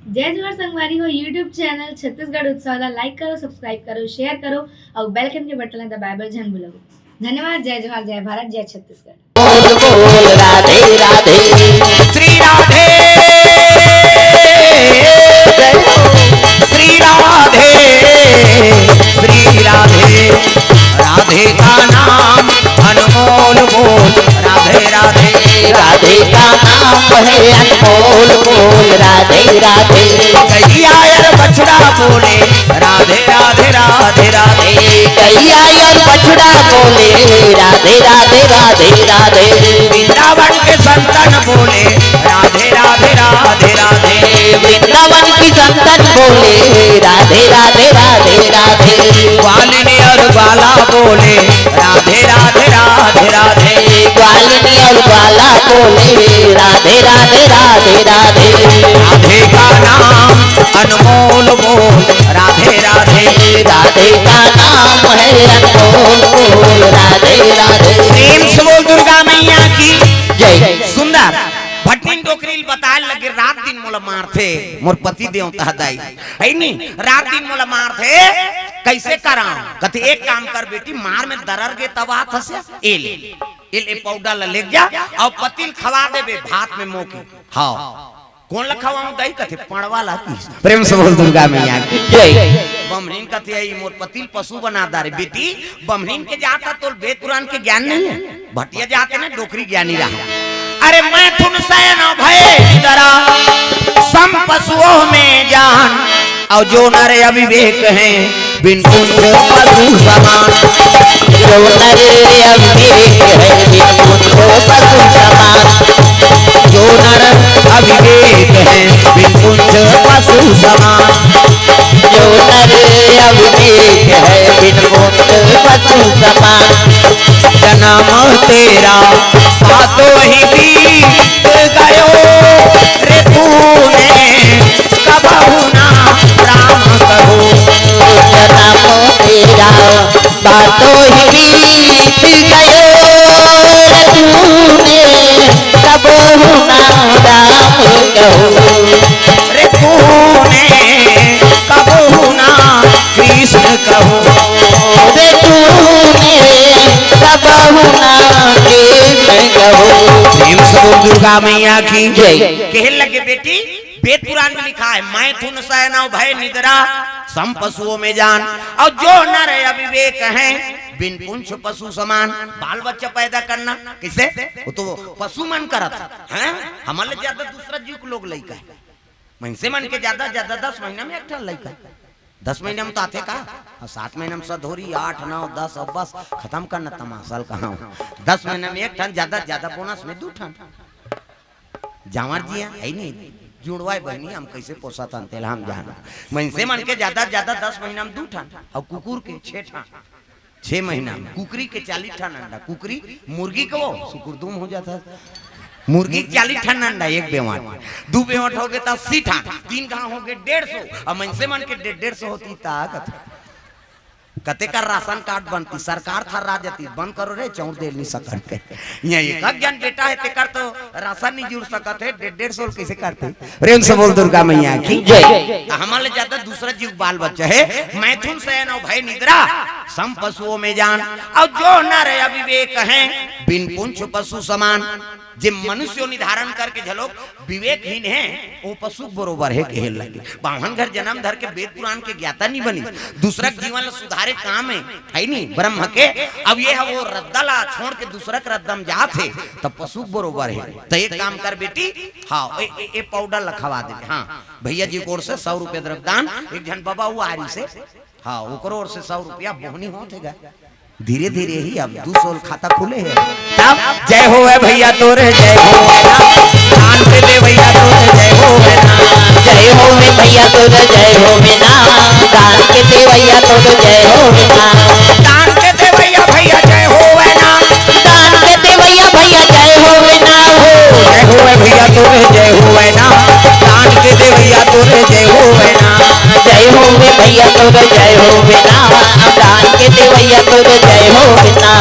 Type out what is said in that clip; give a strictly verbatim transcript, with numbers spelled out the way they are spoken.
जय जोहार संगवारी हो, YouTube चैनल छत्तीसगढ़ उत्सव ला like करो, subscribe करो, share करो अउ bell icon के बटन ला दबाए बर झन भूलव। धन्यवाद। जय जोहार, जय भारत, जय छत्तीसगढ़। बोल बोल राधे राधे। श्री राधे, श्री राधे, श्री राधे। राधे का नाम अनमोल बोल, राधे राधे। राधे का नाम है अनमोल बोल, राधे राधे। गैया और बछड़ा बोले, राधे राधे राधे राधे। गैया और बछड़ा बोले, राधे राधे राधे राधे। वृंदावन के संतन बोले, राधे राधे राधे राधे। वृंदावन की संतन बोले, राधे राधे राधे राधे। ग्वालिनी और ग्वाला बोले, राधे राधे राधे राधे। ग्वालिनी और ग्वाला बोले, राधे राधे राधे राधे। राधे का नाम अनमोल बोल, राधे राधे। राधे का नाम है अनमोल बोल, राधे राधे। प्रेम से बोल दुर्गा मैया की जय। सुंदर भटनी डोकरी ल बताए लगे, रात दिन मोला मारथे मोर पति देवता दाई, है नी? रात दिन मोला मारथे, कैसे करा? कथे, एक काम कर बेटी, मार में दरर गे तब आत हस, ए ले, ए ले पाउडर ला लेग जा अउ पति ल खवा देबे भात में मोके। हाँ, कोन ला खवाऊं दाई? कथे, पड़वा ला। प्रेम से बोल दुर्गा मैया की जय। बमरीन कथे, "ई मोर पति ल पशु बना डारे।" बेटी, बमरीन के जात तोल वेद पुराण के ज्ञान नहीं है, भटिया जात हे ना, डोकरी ज्ञानी रहा। अरे, मैथुन सैन भय निदरा, सम पशुओं में जान, और जो नर अविवेक हैं, बिन पुंछ पशु समान। जो नर अविवेक है, बिन पुंछ पशु समान। जो नर अविवेक है, बिन पुंछ पशु समान। जो नर अविवेक है, बिन पुंछ पशु समान। जन्म तेरा पातो ही बीत गयो, रे तूने कबहु ना राम कहो। जन्म तेरा बातों ही बीत गयो, रे तूने कबहु ना राम कहो। रे तूने कबहु ना कृष्ण कहो। रे तूने कबहु ना कृष्ण कहो। प्रेम से बोल दुर्गा मैया की जय। कहे लगे बेटी, वेद पुराण में लिखा है, मैथुन सैन भय निद्रा, सम पशुओं में जान, और जो नर अविवेक हैं, बिन पुंछ पशु समान। बाल बच्चा पैदा करना किसे? वो तो पशु मन करत हैं, हमन ले ज्यादा दूसरा जीव के लोग लइका है। मनसे मन के ज्यादा ज्यादा दस महीना में एक ठन लइका, दस महीना में तो आथे का, और सात महीना में सधोरी, आठ, नौ, दस, अब बस खत्म करना तमाशा ल कहा। दस महीना में एक ठन, ज्यादा ज्यादा बोनस में दू ठन। जांवर जी है, है नहीं, जुड़वाए बहनी, हम कैसे पोसत हन, तेला हम जान। मनसे मन के ज्यादा ज्यादा दस महीना में दू ठन, और कुकुर के छह ठन। छह महीना में कुकरी के चालीस ठन अंडा, कुकरी, मुर्गी के वो सुकुरदुम हो जाता है। मुर्गी के चालीस ठन अंडा, एक बेवाट, दू बेवाट हो गए तो अस्सी ठन, तीन गांव हो गए डेढ़ सौ, और मनसे मन के डे-, डेढ़ सौ होती ताकत। कते कर राशन कार्ड बनती, सरकार थर्रा जाती, बंद करो रे, चाउर दे नहीं सकन के। यहाँ एक एक जन बेटा है, तेकर तो राशन नहीं जुड़ सकत है, डे-, डेढ़ सौ कैसे करते? प्रेम से बोल दुर्गा मैया की जय। तो हमन ले ज्यादा दूसरा जीव बाल बच्चा है, मैथुन सैन और भय निद्रा, सम पशुओं में जान, और जो नर अविवेक हैं, बिन पुंछ पशु समान। जे मनुष्य योनि धारण करके झलोक विवेकहीन है, वो पशु के बरोबर है, कहे लगे। बाम्हन घर जन्म धर के वेद पुराण के ज्ञाता नहीं बनी, दूसरा के जीवन ला सुधारे काम है, है नहीं ब्रह्म के। अब ये है वो रद्दा ला छोड़ के दूसरा के रद्दा में जात है, तब पशु के बरोबर है। तो एक काम कर बेटी, हाँ, ए, ए, ए पाउडर ला खवा दे। हाँ, भैया जी की ओर से सौ रुपया द्रव्यदान, एक जन बाबा हुआ आरी से, हाँ, ओकरो ओर से सौ रुपया बोहनी होत है गा। धीरे धीरे ही अब दू सौ खाता खुले है। तब जय होवे भैया तोरे, जय होवे ना। दान के दे भैया तोरे, जय होवे ना। जय होवे भैया तोरे, जय होवे ना। दान के दे भैया तोरे, जय होवे ना। दान के दे भैया, भैया जय होवे ना। दान के दे भैया, भैया जय होवे ना हो। जय होवे भैया तोरे, जय होवे ना। दान के दे भैया तोरे, जय होवे ना। जय होवे भैया तोरे, जय होवे ना। दान के दे भैया तोरे, जय होवे ना।